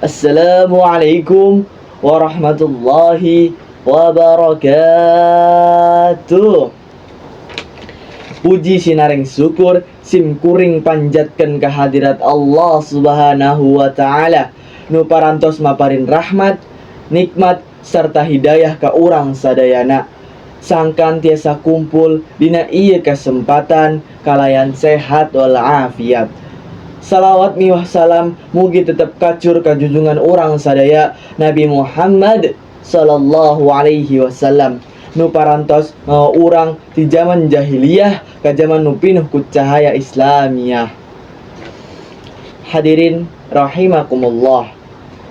Assalamualaikum warahmatullahi wabarakatuh. Puji sinareng syukur sim kuring panjatkeun kehadirat Allah Subhanahu wa Ta'ala nu parantos maparin rahmat, nikmat, serta hidayah ka urang sadayana sangkan tiasa kumpul dina ieu kesempatan kalayan sehat walafiat. Salawat miwah salam mugi tetep kacur ka junjungan urang sadaya, Nabi Muhammad sallallahu alaihi wasallam, nu parantos mawa urang di zaman jahiliyah ka zaman nu pinuh ku cahaya Islamiyah. Hadirin rahimakumullah,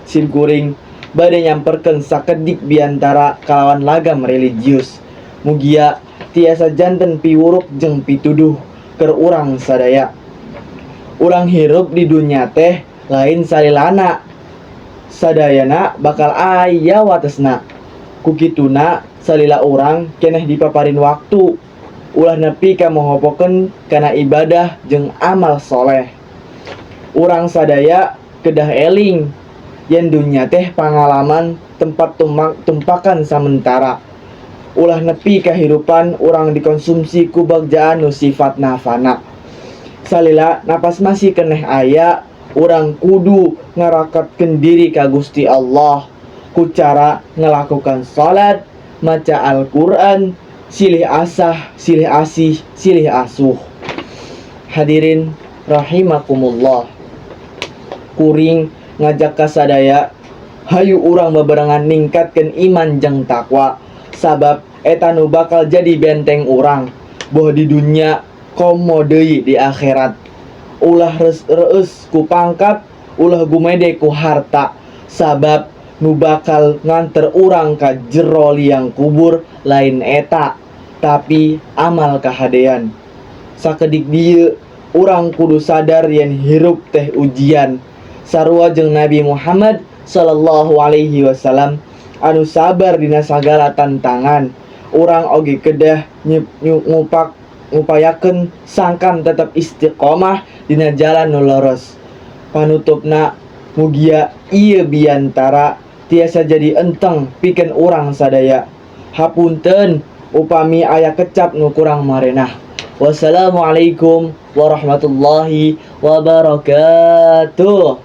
sim kuring bade nyamperkeun sakedik biantara kalawan lagam religius. Mugia tiasa janten piwuruk jeung pituduh keur urang sadaya. Urang hirup di dunya teh lain salilana, sadayana bakal aya watesna. Ku kituna, salila urang keneh dipaparin waktu, ulah nepi ka mohopokeun kana ibadah jeung amal soleh. Urang sadaya kedah eling yen dunya teh pangalaman, tempat tumpakan samentara. Ulah nepi kahirupan urang dikonsumsi ku bagjaan nu sifatna fana. Salila napas masih keneh aya, urang kudu ngarakatkeun diri ka Gusti Allah ku cara ngelakukan salat, maca Al-Quran, silih asah, silih asih, silih asuh. Hadirin rahimakumullah, kuring ngajak ka sadaya, hayu urang bebarengan ningkatkeun iman jeung takwa, sabab eta nu bakal jadi benteng urang boh di dunya komo deui di akhirat. Ulah reueus ku pangkat, ulah gumede ku harta, sabab nu bakal nganter urang ka jero liang kubur lain eta, tapi amal kahadean. Sakedik dieu urang kudu sadar yen hirup teh ujian, sarua jeung Nabi Muhammad sallallahu alaihi wasallam anu sabar dina sagala tantangan. Urang oge kedah ngupayakeun sangkan tetep istiqomah dina jalan nu leres. Panutupna, mugia ieu biantara tiasa jadi enteng pikeun urang sadaya. Hapunten upami aya kecap nu kurang marenah. Wassalamualaikum warahmatullahi wabarakatuh.